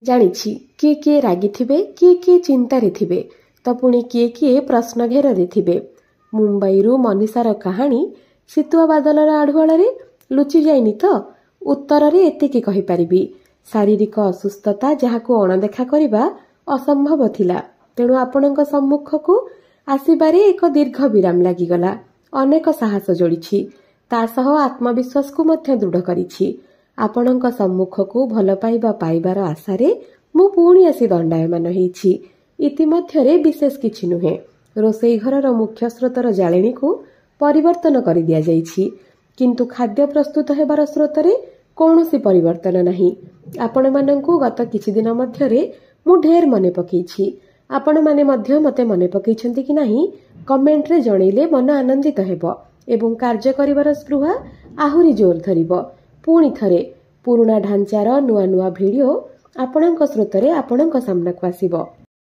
ଜାଣିଛି, କିଏ କିଏ ରାଗିଥିବେ, କିଏ କିଏ ଚିନ୍ତାରେ ଥିବେ ତ ପୁଣି କିଏ କିଏ ପ୍ରଶ୍ନ ଘେରରେ ଥିବେ। ମୁମ୍ବାଇରୁ ମନୀଷାର କାହାଣୀ ଶୀତୁଆ ବାଦଲର ଆଢୁଆଳରେ ଲୁଚି ଯାଇନି ତ? ଉତ୍ତରରେ ଏତିକି କହିପାରିବି, ଶାରୀରିକ ଅସୁସ୍ଥତା ଯାହାକୁ ଅଣଦେଖା କରିବା ଅସମ୍ଭବ ଥିଲା। ତେଣୁ ଆପଣଙ୍କ ସମ୍ମୁଖକୁ ଆସିବାରେ ଏକ ଦୀର୍ଘ ବିରାମ ଲାଗିଗଲା। ଅନେକ ସାହସ ଯୋଡ଼ିଛି, ତା ସହ ଆତ୍ମବିଶ୍ୱାସକୁ ମଧ୍ୟ ଦୃଢ଼ କରିଛି। ଆପଣଙ୍କ ସମ୍ମୁଖକୁ ଭଲ ପାଇବା ପାଇବାର ଆଶାରେ ମୁଁ ପୁଣି ଆସି ଦଣ୍ଡାୟମାନ ହେଇଛି। ଇତିମଧ୍ୟରେ ବିଶେଷ କିଛି ନୁହେଁ, ରୋଷେଇ ଘରର ମୁଖ୍ୟ ସ୍ରୋତର ଜାଳେଣୀକୁ ପରିବର୍ତ୍ତନ କରି ଦିଆଯାଇଛି, କିନ୍ତୁ ଖାଦ୍ୟ ପ୍ରସ୍ତୁତ ହେବାର ସ୍ରୋତରେ କୌଣସି ପରିବର୍ତ୍ତନ ନାହିଁ। ଆପଣମାନଙ୍କୁ ଗତ କିଛିଦିନ ମଧ୍ୟରେ ମୁଁ ଢେର ମନେ ପକେଇଛି। ଆପଣମାନେ ମଧ୍ୟ ମୋତେ ମନେ ପକେଇଛନ୍ତି କି ନାହିଁ କମେଣ୍ଟରେ ଜଣେଇଲେ ମନ ଆନନ୍ଦିତ ହେବ ଏବଂ କାର୍ଯ୍ୟ କରିବାର ସ୍ପୃହା ଆହୁରି ଜୋର ଧରିବ। ପୁଣି ଥରେ ପୁରୁଣା ଢାଞ୍ଚାର ନୂଆ ନୂଆ ଭିଡ଼ିଓ ଆପଣଙ୍କ ସ୍ରୋତରେ ଆପଣଙ୍କ ସାମ୍ନାକୁ ଆସିବ।